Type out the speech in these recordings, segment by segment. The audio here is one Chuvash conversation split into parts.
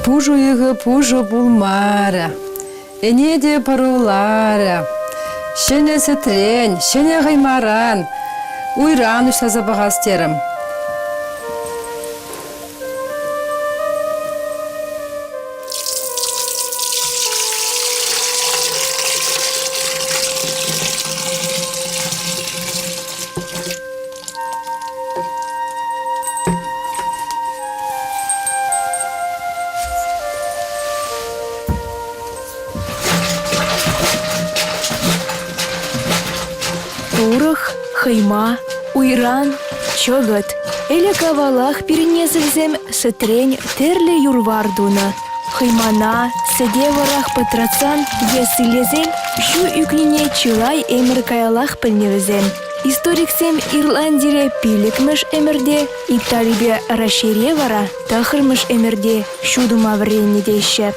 Пуш уйӑхӗ пушӑ пулмарӗ, ӗне те пӑруларӗ. Ҫӗнӗ сӗтрен, ҫӗнӗ хӑймаран уйран уҫласа пӑхас терӗм. Турӑх, хӑйма, уйран, чӑкӑт. Ӗлӗк-авалах пирӗн несӗлсем сӗтрен тӗрлӗ юр-вар тунӑ. Хӑймана, сӗте вӑрах пӑтратсан е силлесен ҫу ӳкнине чылай ӗмӗр каяллах пӗлнӗ вӗсем. Историксем Ирландире пиллӗкмӗш ӗмӗрте, Италипе Раҫҫейре вара тӑххӑрмӗш ӗмӗрте ҫу тума вӗреннӗ теҫҫӗ.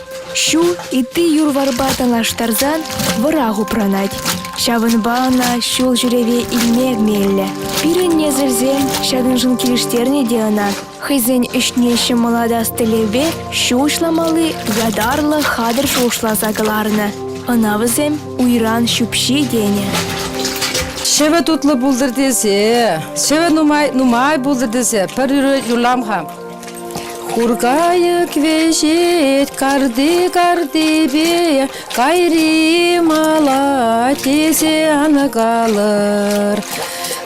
Ҫу ытти юр-варпа танлаштарсан вӑрах упранать. Ҫавӑнпа ӑна ҫул ҫӳреве илме меллӗ. Пирӗн несӗлсем ҫакӑншӑн килӗштернӗ те ӑна. Хӑйсен ӗҫне ҫӑмӑллатас тӗллевпе ҫу уҫламалли ятарлӑ хатӗр шухӑшласа кӑларнӑ. Ӑна вӗсем уйран ҫӳпҫи тенӗ. Ҫӗвӗ тутлӑ пултӑр тесе, ҫӗвӗ нумай, нумай пултӑр тесе пӗр юрӑ юрлам-ха. Хуркайӑк вӗҫет карти-картипе, кайри мала тесе ан калӑр.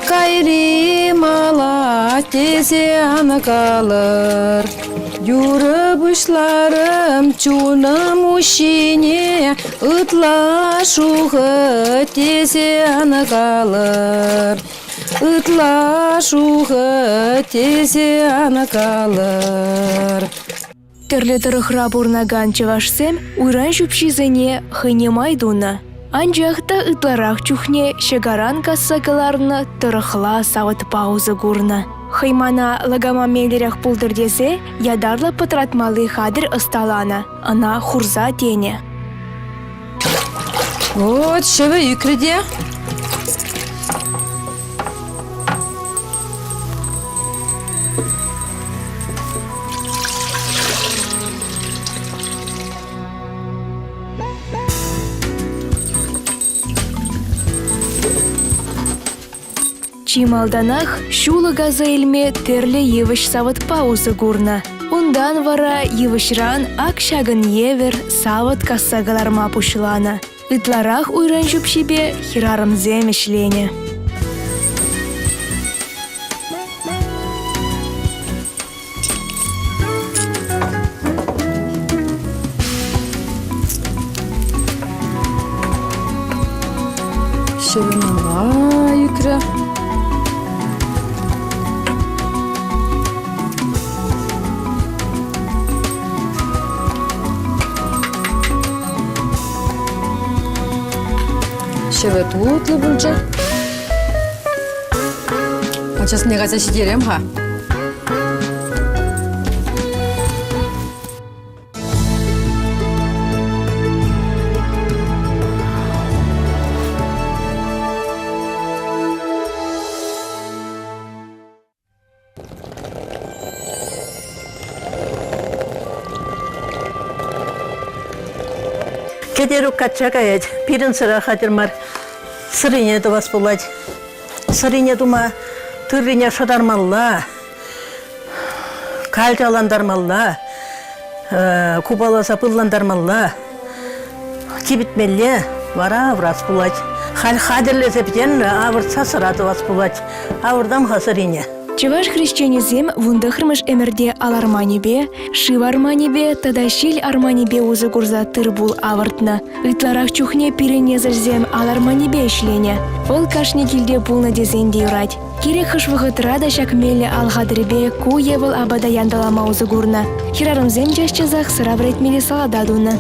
Кайри мала тесе ан калӑр. Юрӑ пуҫларӑм чунӑм уҫҫине, ытла шухӑ тесе ан калӑр. Ытла шухӑ тесе ан калӑр. Тӗрлӗ тӑрӑхра пурӑнакан чӑвашсем уйран ҫӳпҫисене хӑйне май тунӑ. Анчах та ытларах чухне ҫӑкаран касса кӑларнӑ тӑрӑхла савӑтпа усӑ курнӑ. Хӑймана лӑкама меллӗрех пултӑр тесе ятарлӑ пӑтратмалли хатӗр ӑсталанӑ, ӑна хурса тенӗ. Вот ҫӑвӗ ӳкрӗ те. Чи малтанах ҫулӑк аса илме тӗрлӗ йывӑҫ савӑтпа усӑ курнӑ. Унтан вара йывӑҫран ак ҫакӑн евӗр савӑт касса кӑларма пуҫланӑ. Ытларах уйран ҫӳпҫипе хӗрарӑмсем ӗҫленӗ. Ҫӗвӗ нумай ӳкрӗ. Ҫӑвӗ тутлӑ пулчӗ. Ачасене кайса ҫитерем-ха. Кӗтерук качча каять. Пирӗн сӑра хатӗр мар. Сӑрине тӑвас пулать. Сӑрине тума тыррине шӑтармалла, калчалантармалла, купаласа пыллантармалла, типӗтмелле, вара аврас пулать. Халь хатӗрлесе пӗтернӗ, авӑртса сӑра тӑвас пулать. Авӑртам-ха сӑрине. Чӑваш хресченӗсем вунтӑххӑрмӗш ӗмӗрте ал арманӗпе, шыв арманӗпе тата ҫил арманӗпе усӑ курса тыр-пул авӑртнӑ. Ытларах чухне пирӗн несӗлсем ал арманӗпе ӗҫленӗ. Вӑл кашни килте пулнӑ тесен те юрать. Кирек хӑш вӑхӑтра та ҫак меллӗ ал хатӗрӗпе ку е вӑл апата янтӑлама усӑ курнӑ. Хӗрарӑмсем час-часах сӑра вӗретмелли салата тунӑ.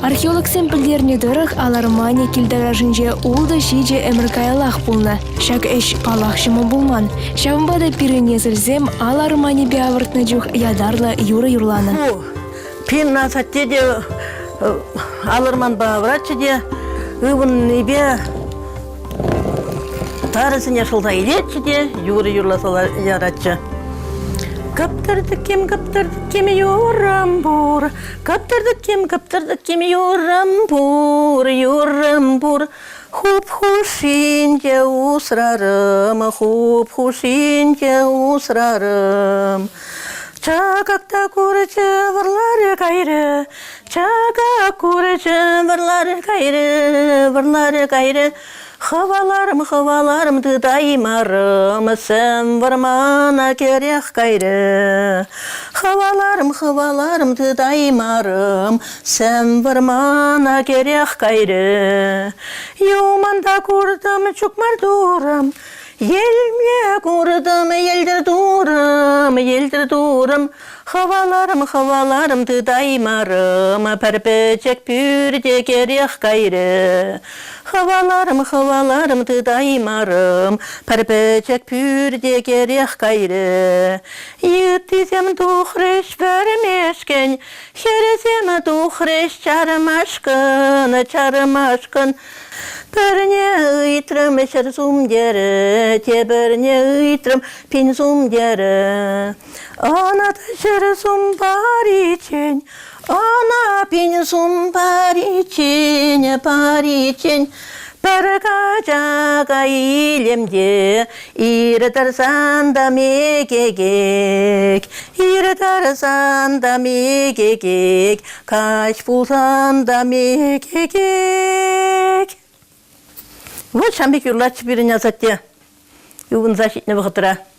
Археологсем пӗлтернӗ тӑрӑх, ал арманӗ кил таврашӗнче ултӑ-ҫичӗ ӗмӗр каяллах пулнӑ. Ҫак ӗҫ, паллах, ҫӑмӑл пулман. Ҫавӑнпа та пирӗн несӗлсем ал арманӗпе авӑртнӑ чух ятарлӑ юрӑ юрланӑ. Ку пирӗн асатте те ал арманпа авӑратчӗ те ывӑннипе тарӗсене шӑлса илетчӗ те юрӑ юрласа яратчӗ. Кӑптӑртӑкким, кӑптӑртӑкким юрӑм пур, Кӑптӑртӑкким, кӑптӑртӑкким юрӑм пур, юрӑм пур. Хуп хушшинче усрарӑм, хуп хушшинче усрарӑм. Чакак та курчӗ, вӑрларӗ кайрӗ, Чакак курчӗ, вӑрларӗ кайрӗ, вӑрларӗ кайрӗ. Хӑваларӑм, хӑваларӑм, тытаймарӑм, сӗм вӑрмана кӗрех кайрӗ. Хӑваларӑм, хӑваларӑм, тытаймарӑм, сӗм вӑрмана кӗрех кайрӗ. Юманта куртӑм, чукмар турӑм, Елме куртӑм, йӗлтӗр турӑм, йӗлтӗр турӑм. Хӑваларӑм, хӑваларӑм, тытаймарӑм, пӗр пӗчӗк пӳрте кӗрех кайрӗ. Хӑваларӑм, хӑваларӑм, тытаймарӑм, пӗр пӗчӗк пӳрте кӗрех кайрӗ. Йыттисем тухрӗҫ вӗрмешкӗн, хӗрӗсем тухрӗҫ чармашкӑн, чармашкӑн. Пӗрне ыйтрӑм ҫӗр сум терӗ, тепӗрне ыйтрӑм пин сум терӗ. Ӑна та ҫӗр сум париччен, ӑна пин сум париччен, париччен пӗр качака илем те ир тӑрсан та мекекек, ир тӑрсан та мекекек, каҫ пулсан та мекекек. Вот ҫавӑн пек юрлатчӗ пирӗн асатте ывӑнса ҫитнӗ вӑхӑтра.